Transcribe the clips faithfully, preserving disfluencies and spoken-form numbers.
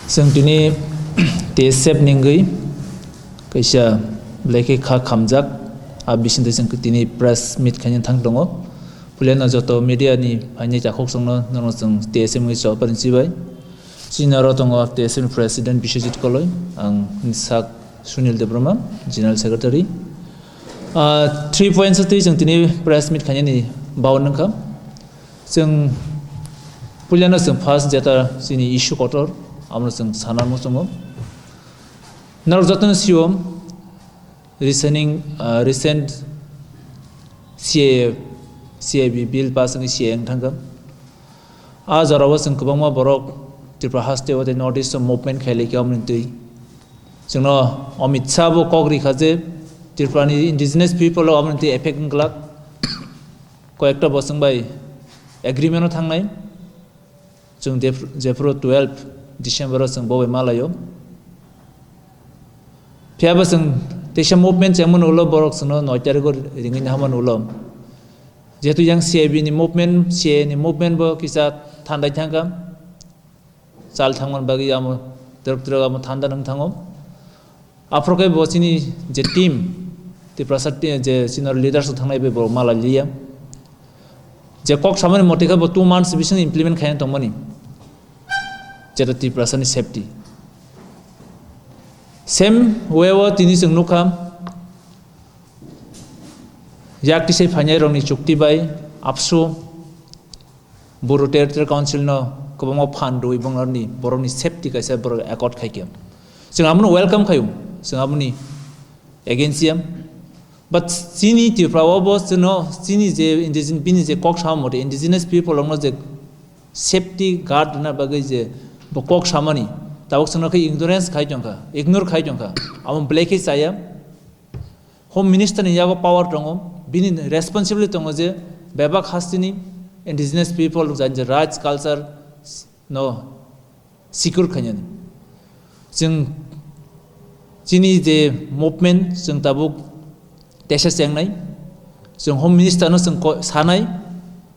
Chwng tini T S F ni wngwi kaisa belai khe kha khamjak, a bisingtwi chwng tini press meet khaina thang tongo. Puilano joto media ni phainai takhuk chwngno, nono chwng T S F wngwi chobani chibai. Chini oro tongo T S F ni president Biswajit Koloi, ang ni sak Sunil Debbarma, general secretary. Ah, three points twi chwng tini press meet khainani baon wngkha. Chwng puilano chwng first jeta chini issue kotor, abono chwng sana muchungo. Norok jotono sio, recent, ah, recent C A A, C A B bill pass wngwi C A A wng thangkha. A jorao chwng kwbangma borok Tripura haste o tei North East o movement khai laikha, amoni twi chwngno Amit Shah bo kok rikha je Tripura ni indigenous people o amoni twi effect wng glak. Koyekta bosong bai agreement o thangnai. Chwng jeph-, jephuru twelve December o chwng bo bai malaio. Phiya bo chwng teisa movement chengmani ulo borok chwngno noi tariko ringwi nahama ulo. Jehetu yang C A B ni movement, C A A ni movement bo kisa thandai thangkha. Chal thangmani bagwi amo twrwk twrwk amo thanda nung thango. Aphuru khe bo chini je team, Tiprasa te-, je senior leaders thangnai bai bo mala liya. Je kok samani motwi khe bo two months bising implement khaina tongmani. Jeta Tiprasa ni safety. Same way o tini chwng nukha, yak tisai phainai rokni chukti bai AAPSU, Bodo Territorial Council no kwbangma phan rwi bongni borokni safety kaisa borok accord khaikhe. Chwng abono welcome khaio, chwng aboni against ya. But chini Tripura o bo chwngno chini je indigenous, bini je kok sama motwi indigenous people rokno je safety guard rwna bagwi je bo kok samani, tabuk chwngno khe ignorance khai tongkha, ignore khai tongkha, amo belai khe chaya. Home Minister ni yago power tongo, bini responsibility tongo je bebak hasteni indigenous people, jani je rights, culture no secure khainani. Chwng chini je movement, chwng tabuk teisa chengnai, chwng Home Minister no chwng ko-, sanai,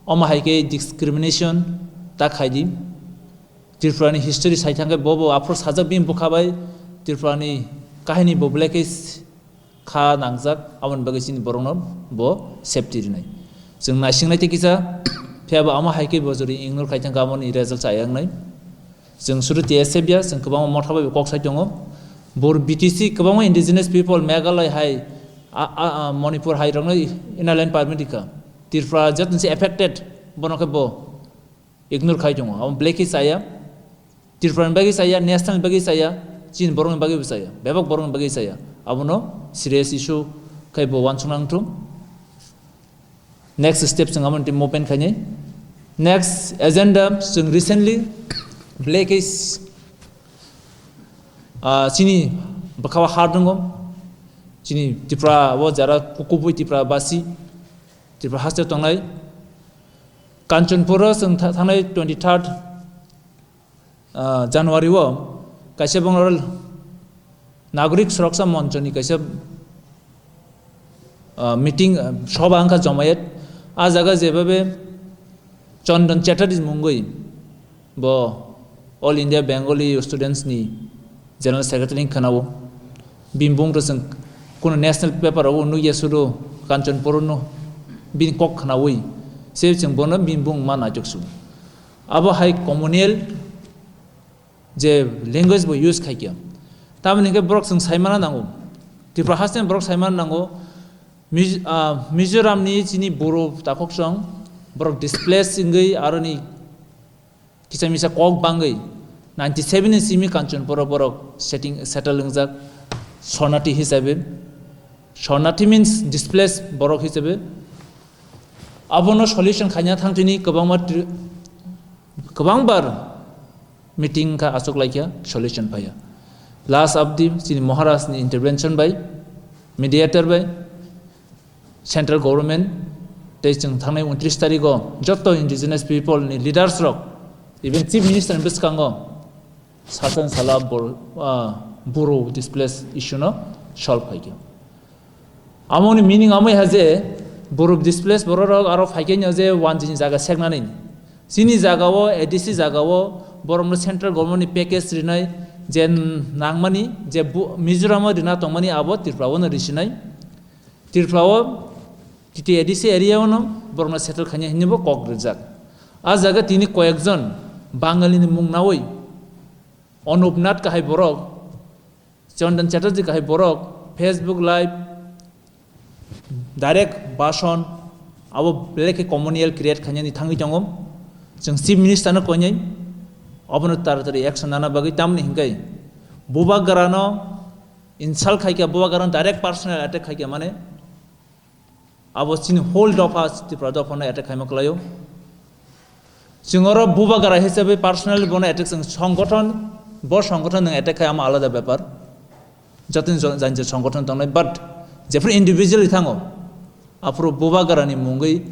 omo hai khe discrimination ta khaidi. Tripura ni history sai thangkhe bo bo aphuru sajak, bini bwkha bai Tripura ni kahini bo belai khe kha nangjak, aboni bagwi chini borokno bo safety rinai. Chwng naisingnai tei kisa, phiya bo amo hai khe bo jori ignore khai thangkha, aboni result chaya wngnai. Chwng sudu T S F ya, chwng kwbangma motha bai bo kok sai tongo. Bor B T C kwbangma indigenous people Meghalaya hai, a, a, a, Manipur hai rokno inner line permit rikha. Tripura jotoni se affected, bono khe bo ignore khai tongo. Abo belai khe chaya. Tripura ni bagwi chaya, national ni bagwi chaya, chini borok ni bagwi bo chaya, bebak borok ni bagwi chaya. Abono serious issue khai bo uansuk nang thung. Next step chwng amo twi movement khainai. Next agenda chwng recently belai khe s-, ah, chini bwkha o har tongo. Chini Tripura o jara ku-, kubui Tripura basi, Tripura haste tongnai. Kanchanpur o chwng tha-, thangnai twenty third, ah, January o kaisa bongor Nagorik Suraksha Moncho ni kaisa, ah, meeting, ah, soba wngkha jomayet. A jaga jebabe Chandan Chatterjee mungwi bo All India Bengali Students ni General Secretary ni khwnao. Bini bung to chwng kuno national paper o nukya sudu Kanchanpur no bini kok khwnawi se chwng bono bini bung ma naitok su. Abo hai communal je language bo use khaikya. Tamoni hwnkhe borok chwng saimana nango. Tripura haste borok saimana nango. Miz-, ah, Mizoram ni chini Boro takhuk chwng borok displace wngwi aroni kisa misa kok bangwi ninety seven ni simi Kanchanpur o borok setting, settle wngjak Shornarthi hisabe. Shornarthi means displaced borok hisabe. Abono solution khaina thangtini kwbangma tri-, kwbangbar meeting kha achuk laikha, solution phaiya. Last abdi chini Maharaj ni intervention bai, mediator bai, central government tei chwng thangnai untris tarikh o joto indigenous people ni leaders rok, even chief minister ni bwskango sasan sala bor-, ah, Boro displaced issue no solve khaikha. Amoni meaning amai ha je Boro displaced borok rok aro phaikhe no je wanjini jaga seknani. Chini jaga o, A D C jaga o borokno central government ni package rinai, je nangmani, je bu-, Mizoram o rina tongmani abo Tripura o no risinai. Tripura o T T A D C area o no borokno settle khaina hinwi bo kok rijak. A jaga tini koyekjon Bangali ni mung nawi Anup Nath kahai borok, Chandan Chatterjee kahai borok Facebook live direct bhasan abo belai khe communal create khainani thangwi tongo. Chwng Chief Minister no koinai obono taratari action nana bagwi, tamni hinkai Bubagra no insult khaikha, Bubagra no direct personal attack khaikha, mane abo chini whole dopha, Tripura dopha no attack khaima kwlaio. Chwng oro Bubagra hisabe personally bono attack, chwng songgothon, bo songgothon nwng attack khai, amo alada bepar. Jotoni jo-, jani je songgothon tongnai, but jephru individually thango, aphuru Bubagra ni mungwi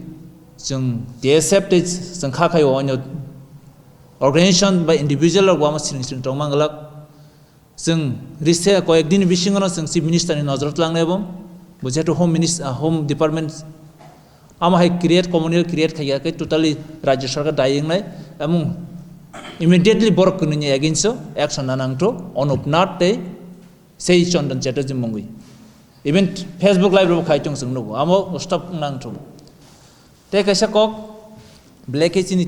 chwng T S F tei chwng kha khaio, onyo organization ba individual rok bo amo siring siring tongma glak. Chwng recent koyek din bisingo no chwng Chief Minister ni nojoro tlangnai bo, bo jehetu Home Minis-, ah, Home Department amo hai create, communal create khaikha khe totally Rajya Sarkar dai wngnai, emung immediately borok kwnwi ni against o action nana wngthu, Anup Nath tei sei Chandan Chatterjee mungwi. Even Facebook live rok khai tong chwng nugo, amo stop wngna wngthu. Tei kaisa kok, belai khe chini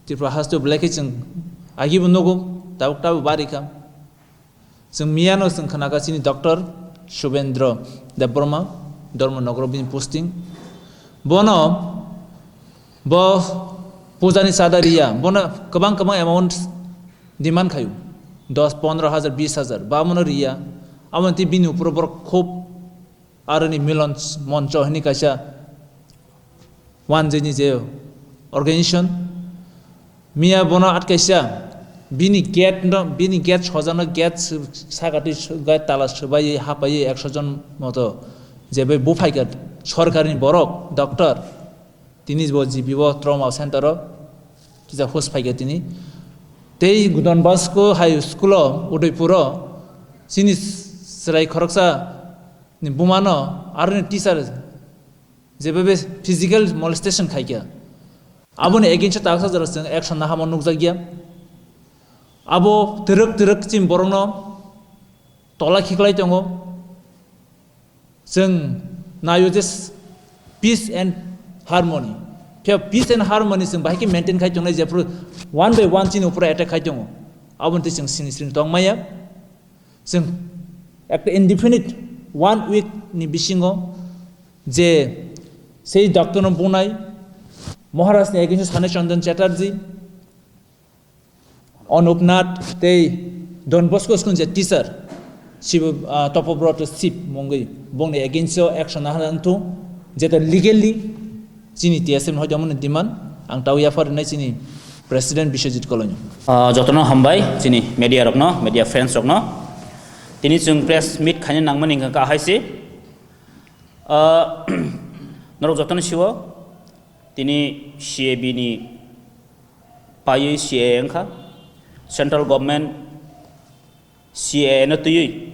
Tripura haste o belai khe chwng agibo nugo, tabuk tabuk bari kha. Chwng miyano chwng khnakha chini Doctor Subendra Debbarma, Dharmanagar bini posting. Bono, bo pujani chada riya, bono kwbang kwbang amount demand khaio, dos, pondro hajar, bis hajar, ba bono riya. Abo tei bini uporo borok khub aroni Milan Moncho hwnwi kaisa wanjwini je organization, miya bono atkaisa bini gate no, bini gate sojano gate sw-, sakati sw-, gate tala swbaiwi hapaiwi ekso jon moto je bai buphaikha sorkarni borok doctor, tini bo G B o trauma center o kisa hus phaikha tini. Tei Don Bosco High School o Udaipur o chini chwrai khoroksa ni bumano aroni teacher jebebe physical molestation khaikha, aboni against o taksa jora chwng action nahamo nukjakya. Abo twrwk twrwk chini borokno tola khiklai tongo. Chwng naio je peace and harmony, phiya peace and harmony chwng bahai khe maintain khai tongnai, jephru one by one chini upor attack khai tongo, aboni twi chwng sini sini tong maya. Chwng ekta indefinite one week ni bisingo je sei doctor no bunai, Maharaj ni against o sanai Chandan Chatterjee, Anup Nath tei Don Bosco school je teacher, sibo, ah, Topobroto Sip mungwi bongni against o action nahana wngthung, jeta legally chini T S F ni hoite omono demand ang tau yapha rinai chini president Biswajit Kolonyo. Ah, jotono hambai chini media rokno, media friends rokno. Tini chwng press meet khaina nangmani hwnkha kha hai se. Ah, norok jotono siwo tini C A B ni paiwi C A A wngkha, central government C A A no twiwi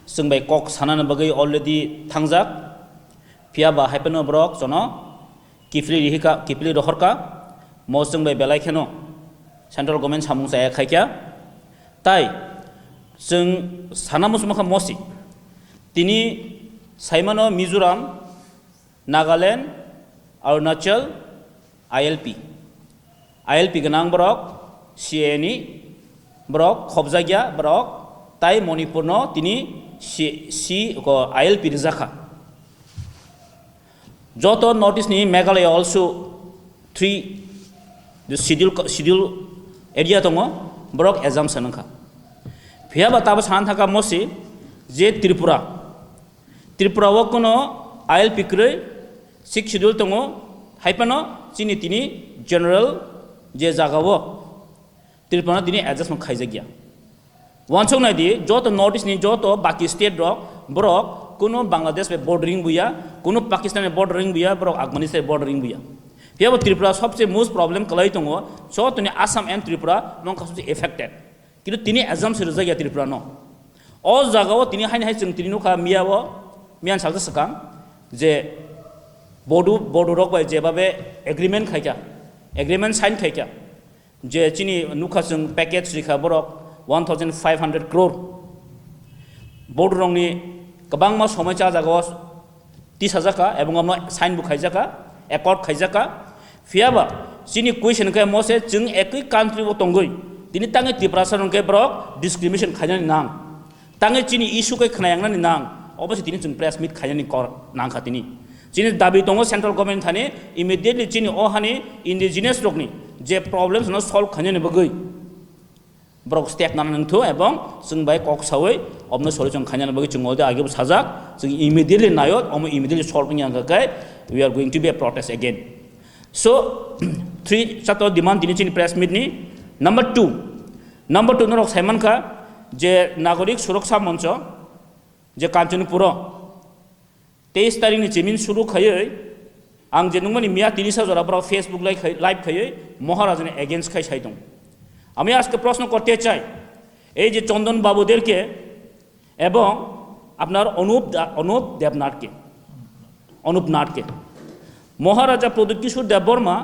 chwng bai kok sanani bagwi already thangjak, phiya ba hai phano borok jono kiphilwi rihikha, kiphilwi rohorkha, mo chwng bai belai kheno central government samung chaya khaikha. Tai chwng sana muchungma kha mosi, tini saimano Mizoram, Nagaland, Arunachal, I L P. I L P gwnang borok, C A A ni borok, khobjakya borok, tai Manipur no tini si, si, ko I L P rijak kha. Joto North East ni Meghalaya also three the schedule, schedule area tongo, borok exemption wngkha. Phiya ba tabo sana thangkha mosi je Tripura, Tripura o kuno I L P kwrwi, sixth schedule tongo, hai phano chini tini general je jaga o Tripura no tini adjustment khaijakya. Wansuk nai di, joto North East ni joto baki state rok, borok kuno Bangladesh bai bordering buya, kuno Pakistan bai bordering buya, borok Afghanistan bai bordering buya. Phiya bo Tripura sobse most problem kwlai tongo, joto ni Assam and Tripura mong kha sobse affected. Kintu tini exam se rijak ya Tripura no. O jaga o tini haini hai chwng tini nukha miya o, miyan salsa swkang je Bodo, Bodo rok bai jebabe agreement khaikha, agreement sign khaikha. je chini nukha chwng package rikha borok one thousand five hundred crore. Board rokni kwbangma somoi cha jagao tisajak kha ebong omo sign bo khaijak kha, accord khaijak kha. Phiyaba chini question khe mose chwng ekwi country o tongwi tini tangwi Tiprasa rok khe borok discrimination khainani nang. Tangwi chini issue khe khnayangnani nang, obo se tini chwng press meet khainani kor nangkha tini. Chini dabi tongo central government thani, immediately chini o hani indigenous rokni je problems no solve khainani bagwi borok step nana nangthu ebong chwng bai kok sawi omno solution khainani bagwi chwng already agebo sajak, chwng immediately nayo, omo immediately solve wngya khe we are going to be a protest again. So, three chato demand tini chini press meet ni. Number two, number two norok saimankha je Nagorik Suroksha Moncho, je Kanchanpuro teis tarikni chimin suru khaiwi ang je nungmani miya tinisa jora borok Facebook live khai-, live khaiwi Maharajani against khai sai tong. আমি আজকে প্রশ্ন করতে চাই, এই যে চন্দন বাবুদেরকে এবং আপনার অনুপ দা-, অনুপ দেবনাথকে, অনুপ নাথকে, মহারাজা প্রদ্যোৎ কিশোর দেববর্মা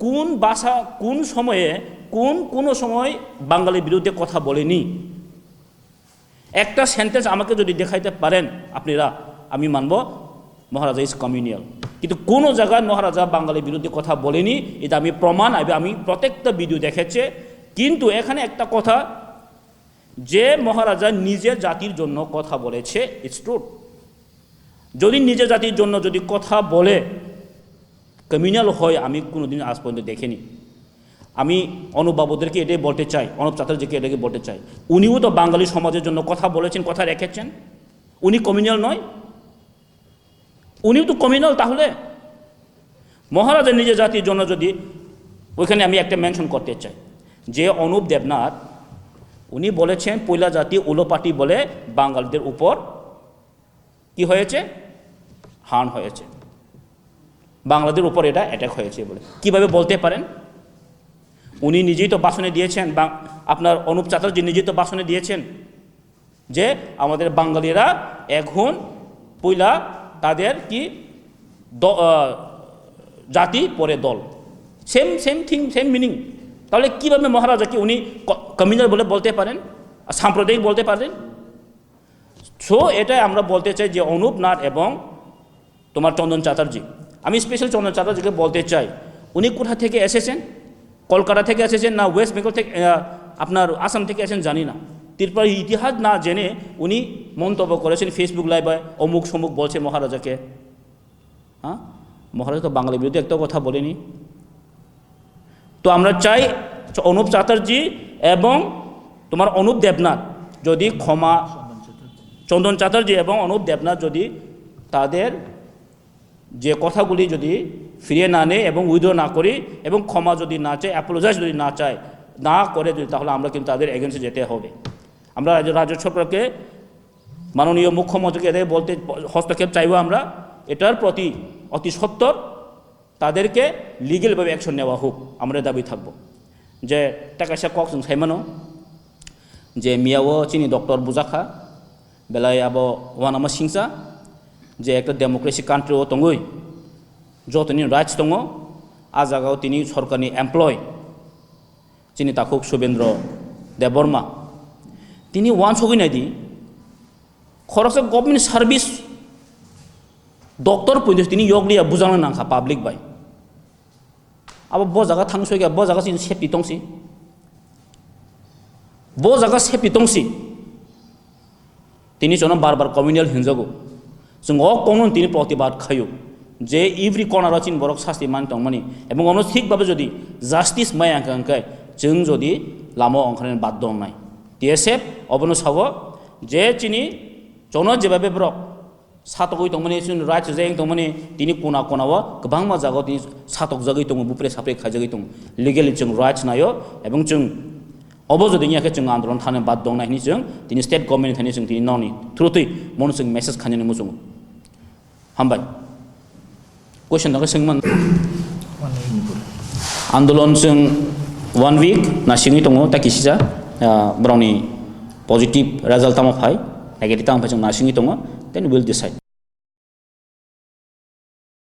কোন ভাষা, কোন সময়ে, কোন, কোনো সময় বাঙালির বিরুদ্ধে কথা বলেনি? একটা সেন্টেন্স আমাকে যদি দেখাইতে পারেন আপনারা, আমি মানব মহারাজা ইজ কমিউনাল। কিন্তু কোনো জায়গায় মহারাজা বাঙালির বিরুদ্ধে কথা বলেনি, এটা আমি প্রমাণ, আমি, আমি প্রত্যেকটা ভিডিও দেখেছে। কিন্তু এখানে একটা কথা, যে মহারাজা নিজের জাতির জন্য কথা বলেছে, ইটস ট্রু। যদি নিজের জাতির জন্য যদি কথা বলে কমিউনাল হয়, আমি কোনোদিন আজ পর্যন্ত দেখিনি। আমি অনুপ বাবুদেরকে এটাই বলতে চাই, অনুপ চ্যাটার্জিকে এটাকে বলতে চাই, উনিও তো বাঙালি সমাজের জন্য কথা বলেছেন, কথা রেখেছেন। উনি কমিউনাল নয়? উনিও তো কমিউনাল তাহলে। মহারাজা নিজের জাতির জন্য যদি, ওইখানে আমি একটা মেনশন করতে চাই যে অনুপ দেবনাথ, উনি বলেছেন পয়লা জাতি উলোপাটি বলে বাঙালিদের উপর কি হয়েছে? হান হয়েছে, বাঙালিদের উপর এটা অ্যাটাক হয়েছে বলে। কিভাবে বলতে পারেন? উনি নিজেই তো ভাষণে দিয়েছেন, বা আপনার অনুপ চ্যাটার্জি নিজেই তো ভাষণে দিয়েছেন যে আমাদের বাঙালিরা এখন পয়লা তাদের কি দ-, আহ, জাতি পরে দল। Same, same thing, same meaning. তাহলে কিভাবে মহারাজা কি উনি ক-, কমিউনাল বলে বলতে পারেন, সাম্প্রদায়িক বলতে পারেন? সো এটাই আমরা বলতে চাই যে অনুপ নাথ এবং তোমার চন্দন চ্যাটার্জি, আমি স্পেশাল চন্দন চ্যাটার্জিকে বলতে চাই, উনি কোথা থেকে এসেছেন? কলকাতা থেকে এসেছেন না ওয়েস্ট বেঙ্গল থেকে, আহ, আপনার আসাম থেকে এসেছেন জানি না। ত্রিপুরার ইতিহাস না জেনে উনি মন্তব্য করেছেন ফেসবুক লাইভে, অমুক সমুক বলছে মহারাজাকে। হ্যাঁ, মহারাজা তো বাঙালি বিরুদ্ধে একটা কথা বলেনি। তো আমরা চাই অনুপ চ্যাটার্জি এবং তোমার অনুপ দেবনাথ যদি ক্ষমা, চন্দন চ্যাটার্জি এবং অনুপ দেবনাথ যদি তাদের যে কথাগুলি যদি ফিরিয়ে না নেয় এবং উইথড্র না করি এবং ক্ষমা যদি না চায়, অ্যাপোলোজাইজ যদি না চায়, না করে যদি, তাহলে আমরা কিন্তু তাদের এগেনস্টে যেতে হবে। আমরা রাজ্য, রাজ্য সরকারকে, মাননীয় মুখ্যমন্ত্রীকে এটাই বলতে, হস্তক্ষেপ চাইবো আমরা, এটার প্রতি অতি সত্বর তাদেরকে লিগ্যালভাবে অ্যাকশন নেওয়া হোক, আমরা দাবি থাকবো। যে takaisa kok chwng sai mano, je miyao chini doctor bujakha, belai abo uanama singcha, je ekta democracy country o tongwi jotoni rights tongo, a jagao tini sorkarni employee, chini takhuk Subendra Debbarma, tini uansugwi naidi, khoroksa government service doctor puido tini yokliya bujangna nangkha public bai. Abo bo jaga thang soikha, bo jaga chini safety tongsi. Bo jaga safety tongsi. Tini chono bar bar communal hinjago. Chwng o kokno tini protibad khaio. Je every corner o chini borok sasti man tongmani. Ebong omo thik babe jodi justice maya hwnkha hwnkhe chwng jodi lama ongkharnani baddo wngnai. T S F obono sao je chini chono jebabe borok satokgwi tongmani, chwng rights rejak tongmani, tini kona kona o kwbangma jaga o tini satokjagwi tongo, bupre sapre khaijagwi tongo. Legally chwng rights naio, ebong chwng obo jodi wngya khe chwng andolon thani bad dong nai hwnwi chwng tini state government ni thani chwng tini noni through twi mono chwng message khainani muchungo. Hambai. Question dagwi swngman. Andolon chwng one week na singwi tongo, ta kisisa, ah, borokni positive result tamo phai, negative tamo phai chwng na singwi tongo, then we'll decide.